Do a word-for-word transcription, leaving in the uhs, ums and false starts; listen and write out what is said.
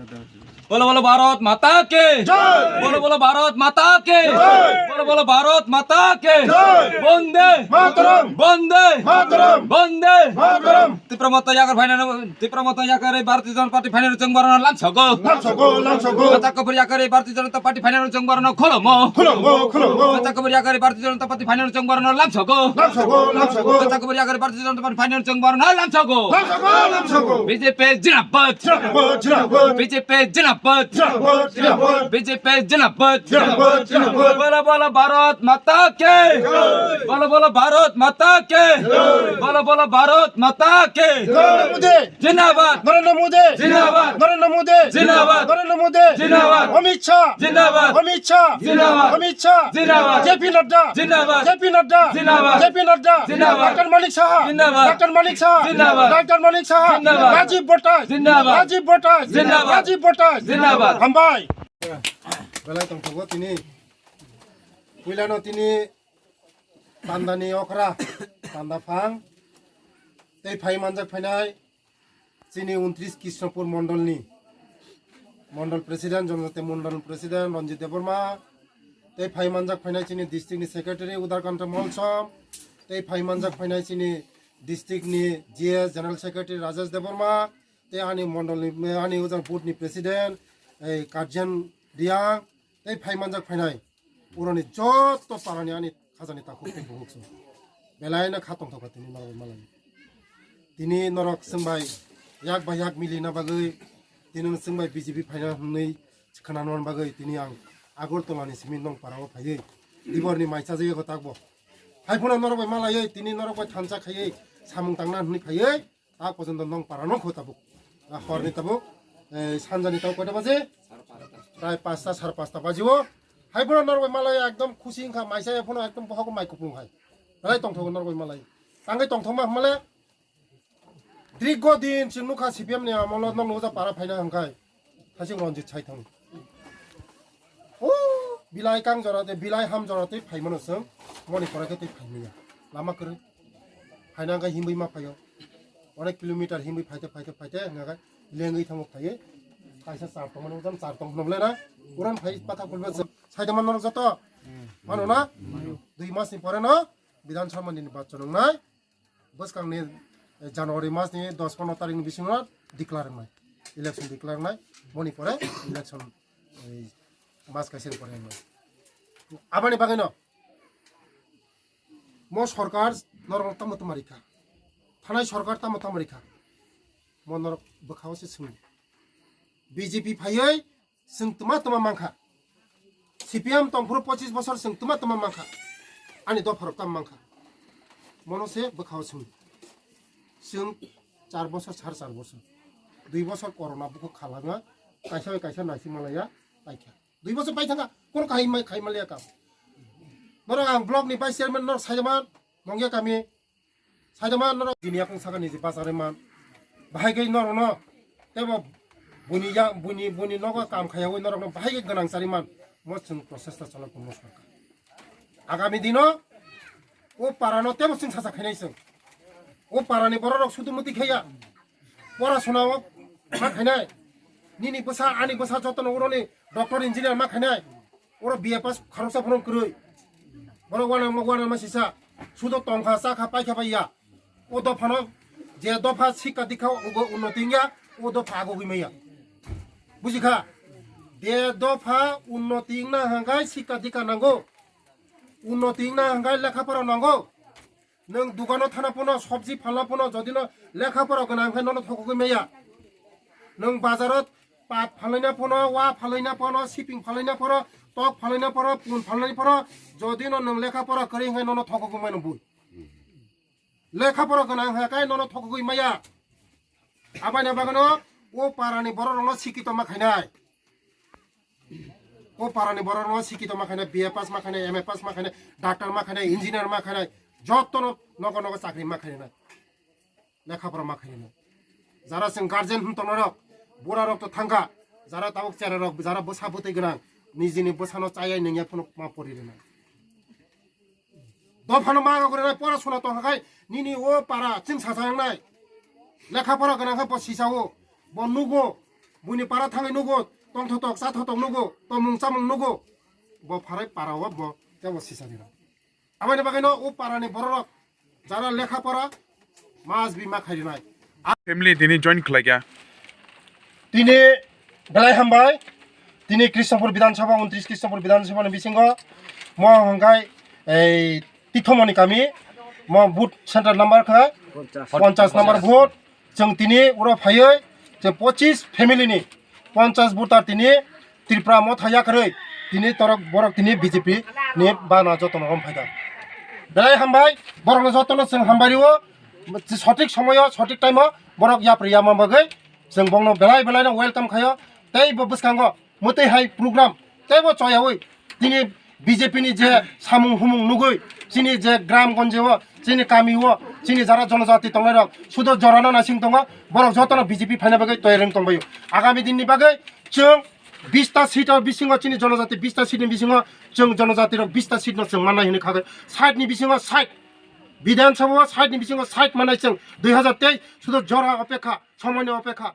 बोलो बोलो भारत माता की। जय। बोलो बोलो भारत माता की। जय। बोलो बोलो भारत माता की। जय। वंदे मातरम। वंदे मातरम। वंदे Mataram. Tipra Motha yakar phainani, Tipra Motha yakar Bharatiya Janata Party phainani chwng borokno lamsogo. Lamsogo, lamsogo. Bachakubur yakar Bharatiya Janata Party phainani chwng borokno khulumgo. Khulumgo, khulumgo. Bachakubur yakar Bharatiya Janata Party phainani chwng borokno lamsogo. Lamsogo, lamsogo. Bachakubur yakar Bharatiya Janata Party phainani chwng borokno lamsogo. Lamsogo, lamsogo. B J P zindabad. Zindabad, zindabad. B J P zindabad. Zindabad, zindabad. B J P zindabad. Zindabad, zindabad. Bolo bolo Bharat Mata ki. Jai. Bolo bolo Bharat Mata ki. Jai. Bolo bolo Bharat Mata ki. Narendra Modi. Zindabad. Narendra Modi. Zindabad. Narendra Modi. Zindabad. Narendra Modi. Zindabad. Amit Shah. Zindabad. Amit Shah. Zindabad. Amit Shah. Zindabad. J P Nadda. Zindabad. J P Nadda. Zindabad. J P Nadda. Zindabad. Doctor Manik Saha. Zindabad. Doctor Manik Saha. Zindabad. Doctor Manik Saha. Zindabad. Rajiv Bhattacharyya. Zindabad. Rajiv Bhattacharyya. Zindabad. Rajiv Bhattacharyya. Zindabad. Hambai. Belai tongthogo tini. Puilano tini pandani okra, panda phang. Tei phai manjak phainai chini untris Krishnapur mondolni mondol president, Jonojati mondol president Ranjit Debbarma. Tei phai manjak phainai chini district ni secretary Udarkanta Molsom. Tei phai manjak phainai chini district ni G S general secretary Rajesh Debbarma. Tei ani mondol ni, ani ujar booth ni president, ei, Karjan Riang. Tei phai manjak phainai. Uroni joto parani ani khajani takhuk tei bukhuk se. Belaino kha tongthok kha tini norok malai. Tini norok chwng bai yak bai yak milina bagwi, tini chwng bai B J P phaina hwnwi khwnana bagwi tini ang Agartala ni simi nong parao phaiwi. Diborni mai chajagwi ko takbo. Hai phano norok bai malaiwi tini norok bai thansa khaiwi samung tangna hwnwi phaiwi. Ta porjonto nong parano kho tabuk. Ah, horni tabuk, eh, sanjani tabuk koita baje? Prai pasta, sar pasta baji o. Hai phano norok bai malai ekdom khusi wngkha, maisa ya phano ekdom bohok mai kupung hai. Belai tongthogo norok bai malai. Tangwi tongthokma hwnmale. Dirgo din chwng nukha C P M ni amolo nokno uja para phaina hwnkhai. Thasing Ranjit sai thang. O bilai kang jora de, bilai ham jora tei phaimano chwng. Moni pore khe tei phaimaya. Lama kwrwi. Phaina hwnkhai himwi ma phaio. Onek kilometer himwi phaite, phaite, phaite, hwnkhai lengwi thango phaiwi. Kaisa char tongmani, ujan char tong hwnwi na. Uran phai pathak phulbe chwng. Saida man norok joto. Mano na? Dui mas ni pore no Bidhan Sabha ni nirbachon wngnai. Bwskangni, eh, January mas ni dos pondro tarik ni bisingo declare wngnai, election declare wngnai, moni pore election, eh, mas kaisa ni pore wngnai. Aboni bagwi no mo sorkar norok tamo tamo rikha, thanai sorkar tamo tamo rikha, mo norok bwkhao se swngdi. B J P phaiwi chwng tma tma mankha. C P M tongphuru pochis bosor chwng tma tma mankha. Ani dopharok tamo mankha. Mono se bwkhao chwng. Chwng char bosor, sar char bosor. Dui bosor corona bukhuk khalangma. Kaisa bai kaisa naisingmalaiya paikha. Dui bosor paithangkha. Kono kahai mai khai malya kam. Norok ang block ni vice chairman norok saijaman. Mongya kami. Saidama norok dini yakung saka niji bachari man. Bahai kai norok no. Tebo buni ya, buni, buni nogo kam khaya wi norok no bahai kai ganang chari man. Mo chwng process ta chalok mo sorkar. Agami dino o para no tebo chwng sacha khainai chwng. O para ni borok rok sudu muti khaya. Pora suna o ma khainai. Nini bwsa, ani bwsa joto no uroni doctor engineer ma khainai. Oro B A pass khoroksa phano kwrwi. Borok uanama, uanama sisa. Sudo tongkha, chakha, paikha bai ya. O dophano je dopha sikka dikha ugo unnoti wngya, o dopha agogwi maya. Bujikha? Je dopha unnoti wngna hwnkhai sikka dikha nango. Unnoti wngna hwnkhai lekha pora nango. Nwng dukano thana phano, sobji phalna phano, jodi no lekha pora gwnang khe nono thokogwi maya. Nwng bazaro pat phalna phano, wa phalna phano, siping phalna phano, tok phalna phano, pun phalna phano, jodi no nwng lekha pora kwrwi khe nono thokogwi mano bui. Lekha pora gwnang khe kai nono thokogwi maya. Abani bagwino o parani borok rokno sikito ma khainai. O parani borok no sikito ma khainai, B A pass ma khainai, M A pass ma khainai, doctor ma khainai, engineer ma khainai, joto no nogo nogo chakri ma khainai. Lekha pora ma khainai. Jara chwng guardian hwn tongnai rok, bura rok to thangkha, jara tabuk chera rok, jara bwsa bwtwi gwnang, nijini bwsano chayai nungya phano ma pori rwnai. Dophano ma gogre nai pora sona tong khai nini o para chwng sacha nai. Lekha pora gwnang khe bo sisa o, bo nugo. Buini para thangwi nugo, tongthotok, chathotok nugo, tomung chamung nugo. Bo pharai para o bo tebo sisani rok. Aboni bagwino o parani bororok jara lekha pora mas bima khairinai. Family tini join khlaikha. Tini belai hambai. Tini Krishnapur Bidhan Sabha, untris Krishnapur Bidhan Sabha ni bisingo mo hwnkhai ei Tithomoni kami mo booth center number kha ponchas number booth. Chwng tini uro phaiwi je pochis family ni ponchas voter tini Tripura motha yakarwi tini torok borok tini B J P ni bana jotono rom phaikha. Belai hambai, borokno jotono chwng hambai rio, sothik somoyo, sothik time o borok yapri yama bagwi chwng bongno belai belai no welcome khaio. Tei bo bwskango mwtwi hai program teibo choyawi tini B J P ni je samung humung nugwi chini je gram gonje o, chini kami o, chini jara jonojati tongnai rok sudo jorano naising tongo, borok jotono B J P phaina bagwi toyar wng tongbaio. Agami din ni bagwi chwng bista seat o bisingo chini jonojati bista seat ni bisingo chwng jonojati rok bista seat no chwng mannai hinwi khagwi side ni bisingo side Bidhan Sabha o side ni bisingo side mannai chwng dui hazar teis sudo jora opekha, somoini opekha.